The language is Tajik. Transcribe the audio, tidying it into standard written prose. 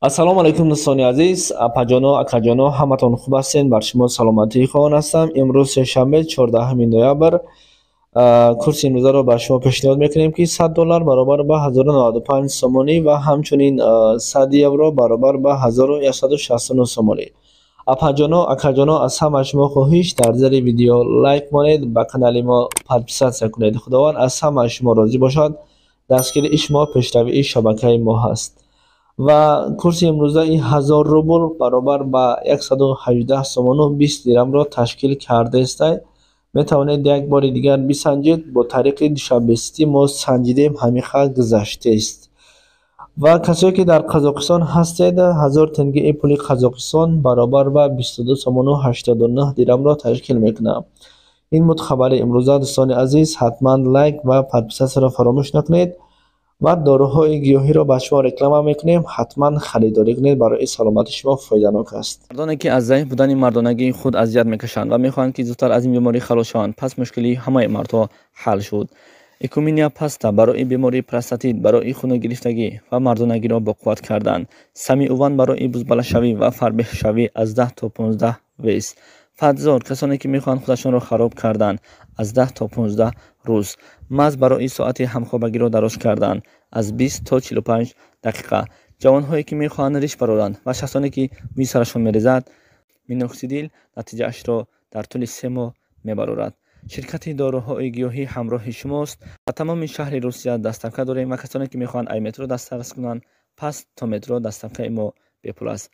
Ассалому алайкум, дӯстони азиз, апаҷоно, акаҷоно, ҳаматон хуб ҳастед? Бар шумо саломатӣ хоҳон ҳастам. Имрӯз сешанбе, 14 ноябр. Курси имрӯзаро ба шумо пешниҳод мекунем, ки 100 доллар баробар ба 1095 сомонӣ ва ҳамчунин 100 евро баробар ба 1169 сомонӣ. Апаҷоно, акаҷоно, аз ҳама шумо хоҳиш: дар зери видео лайк монед, ба канали мо подписаться кунед. Худованд аз ҳама шумо розӣ бошад. Дастгирии шумо пешравии шабакаи мо ҳаст. Ва курси имрӯзаи 1000 рубл баробар ба 118 сомону 20 дирамро ташкил кардааст. Метавонед як бори дигар бисанҷед. Бо тариқи Душанбеситӣ мо санҷидем, ҳамин хел гузаштааст. Ва касое ки дар Қазоқистон ҳастед, 1000 тенгеи пули Қазоқистон баробар ба 22 сомону 89 дирамро ташкил мекунад. Ин буд хабари имрӯза, дӯстони азиз. Ҳатман лайк ва подписаться ро фаромӯш накунед ва доруҳои гиёҳиро ба шумо реклама мекунем, ҳатман харидорӣ кунед, барои саломати шумо фоиданок аст. Мардоне ки аз заиф будани мардонагии худ азият мекашанд ва мехоҳанд, ки зудтар аз ин беморӣ халос шаванд, пас мушкилии ҳамаи мардҳо ҳал шуд. Экуминия паста барои бемории простатит, барои хуногирифтагӣ ва мардонагиро боқувват кардан. Самиуван барои бузбалашавӣ ва фарбеҳшавӣ, аз 10 то 15 вес. Фатзор, касоне ки мехоҳанд худашонро хароб кардан, аз 10 то 15 рӯз. Маз барои соати ҳамхобагиро дароз кардан, аз 20 то 45 дақиқа. Ҷавонҳое ки мехоҳанд риш бароранд ва шахсоне ки мӯи сарашон мерезад, миноксидил натиҷаашро дар тӯли 3 моҳ мебарорад. Ширкати доруҳои гиёҳӣ ҳамроҳи шумост. Ба тамоми шаҳри Русия доставка дорем ва касоне ки мехоҳанд ай метро дастрас кунанд, пас то метро доставкаи мо бепул аст.